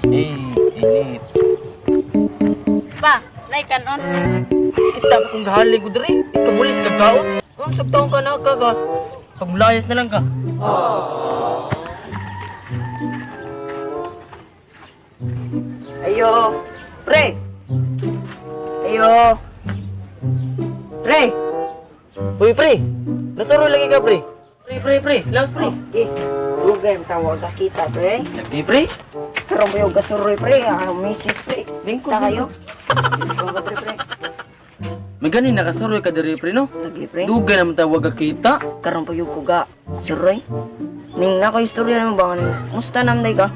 Eh, init. Pa, nay kanon. Kita pa kung gahaling ko diri. Ikabulis ka kaon. Kung sabtaon ka na ka ka. Paglayas na lang ka. Ayo, pre. Ayo. Pre. Uy, pre. Nasuro lagi ka, pre. Pre, pre, pre. Laos, pre. Eh, dugay ang tawag ka kita, pre. Eh, pre. Karon ba yung gasuroy, pre? Ah, misis, pre. Lingkod, Ta kayo. Lingkod ka, pre, pre. May ganin nakasuroy ka diri, pre, no? Lagi, pre. Dugay naman tawag ka kita. Karon pa yung kuga. Suroy. Ning na ko istorya naman ba ning musta namday ka?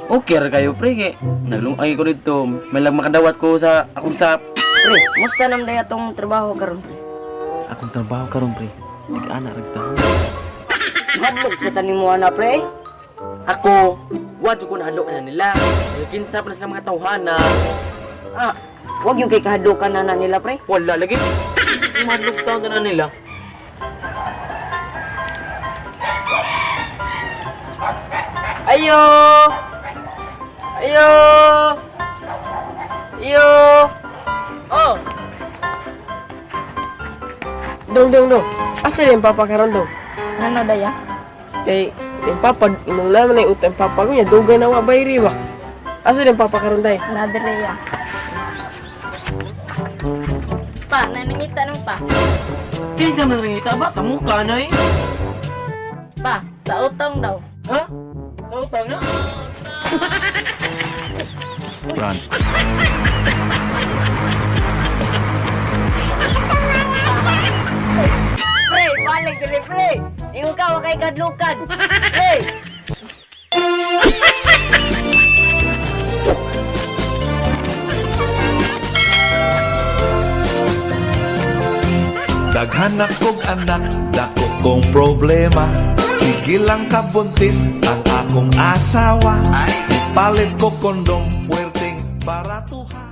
Okay ra kayo, pre. Kay naglungay ko dito. May lang makadawat ko sa akong sa Pre, musta namday atong trabaho karon, pre? Akong trabaho karon, pre. Tig-ana ra ta. Hadlok sa tanim mo ana, pre. Ako, wa jud ko nahadlok na nila. Kinsa pa na sila mga tawhana. Ah, wag yung kay kahadlokan na na nila, pre. Wala lagi. Mahadlok taon na nila. Ayo! Ayo! Ayo! Oh! Dong, dong, dong. Asa yung papa karon dong? Ngano daya? Kay yung papa, inong naman ay utang papa ko niya, dugay na wa bayri ba? Asa yung papa karon day? Na dire ya. Pa, nanangita nung pa. Kinsa man ringita ba sa mukha na eh? Pa, sa utong daw. Ha? Sa utang na? Run. Pre, balik dili, pre. Ingon ka wa kay kadlukan. Pre. Daghan na kog anak, dako kong problema. Sige lang kabuntis ang akong asawa. Palit ko kondom, puwerteng baratuha.